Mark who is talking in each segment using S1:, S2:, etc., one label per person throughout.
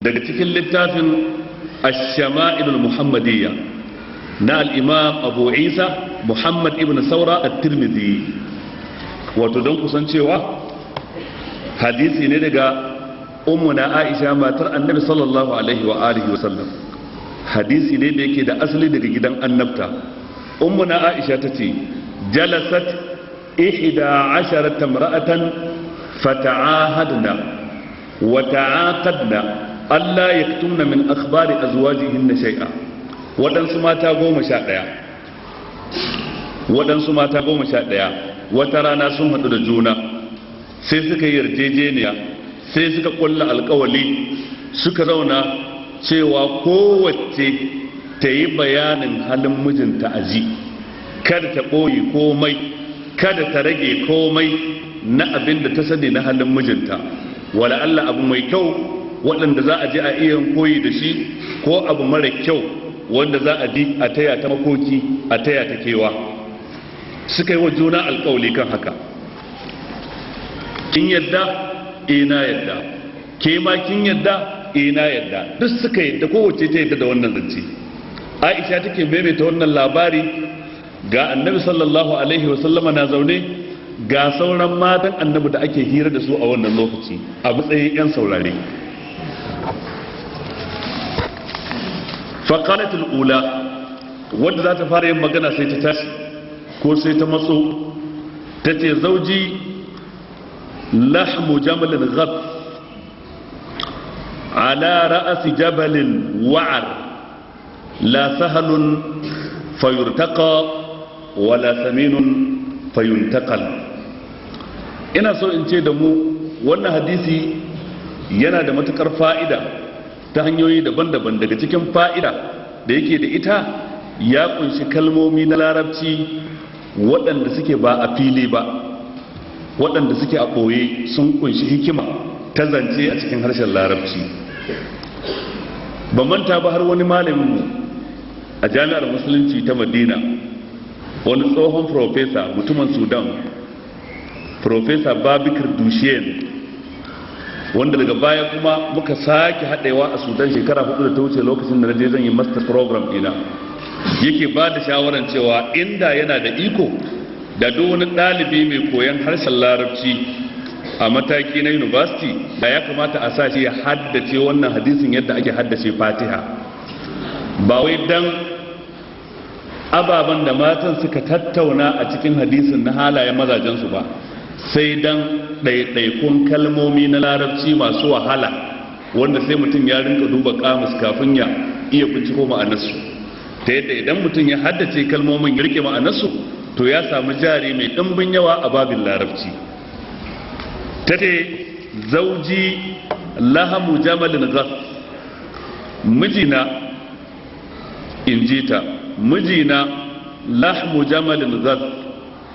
S1: Daga cikin littafin Ash-Shama'ilul Muhammadiyya na al-Imam Abu Isa Muhammad ibn Saura at-Tirmidhi. Wato don kusancewa hadisi ne daga ummuna Aisha, matar Annabi sallallahu alaihi wa alihi wa sallam. Hadisi ne da yake da asali daga gidan annabta. Ummuna Aisha tace: jalasat 11 imra'atan fata'ahadna wa ta'aqadna alla yaktumna min akhbari azwajihinna shay'a. Waɗansu mata 11, waɗansu mata 11 wata rana sun haɗu da juna, sai suka yi yarjejeniya, sai suka ƙulla alƙawali, suka zauna cewa kowace ta yi bayanin halin mijinta a ji, kada ta ɓoye komai, kada ta rage komai na abin da ta sani na halin mijinta, wala Allah abu mai kyau waɗanda za a je a iya koyi da shi, ko abu mara kyau wanda za a ji a taya ta makoki, a taya ta kewa. Suka yi wa juna alƙawali kan haka. Kin yadda? Ina yadda. Ke ma kin yadda? Ina yadda. Duk suka yadda, kowace ta yadda da wannan zance. Aisha take maimaita wannan labari ga Annabi sallallahu alaihi wasallama na zaune, ga sauran matan Annabi da ake hira da su a wannan lokaci a matsayin 'yan saurare. Faƙalat al'ula, wadda za ta fara yin magana sai ta tashi ko sai ta matso, ta ce: zauji lahmu jamalin ghaf ala ra'asi jabalin wa'ar, la sahalun fayurtaqa wala saminun fayuntaqal. Ina so in ce da mu wannan hadisi yana da matukar fa'ida ta hanyoyi daban-daban. Daga cikin fa'ida da yake da ita, ya kunshi kalmomi na Larabci waɗanda suke ba a fili ba, waɗanda suke a ɓoye, sun kunshi hikima ta zance a cikin harshen Larabci. Ban manta ba, har wani malaminmu a Jami'ar Musulunci ta Madina, wani tsohon profesa mutumin Sudan, Profesa Babikir Dushen, wanda daga baya kuma muka sake haɗewa a Sudan shekara 4 da ta wuce, lokacin da na je zan yi master program ɗina, yake ba da shawaran cewa inda yana da iko da duk wani ɗalibi mai koyon harshen Larabci a mataki na university, da ya kamata a sa shi ya haddace wannan hadisin yadda ake haddace Fatiha. Ba wai dan ababen da matan suka tattauna a cikin hadisin na halayen mazajensu ba, sai dan ɗaiɗaikun kalmomi na Larabci masu wahala wanda sai mutum ya rinka duba kamus kafin ya iya binciko ma'anarsu, ta yadda idan mutum ya haddace kalmomin, ya rike ma'anarsu, to ya samu jari mai ɗimbin yawa a babin Larabci. Ta ce: zauji lahamu jamalin gas. Mijina, in ji ta, mijina lahmu jamalin gas,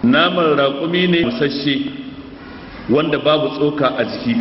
S1: naman raƙumi ne musasshe wanda babu tsoka a jiki.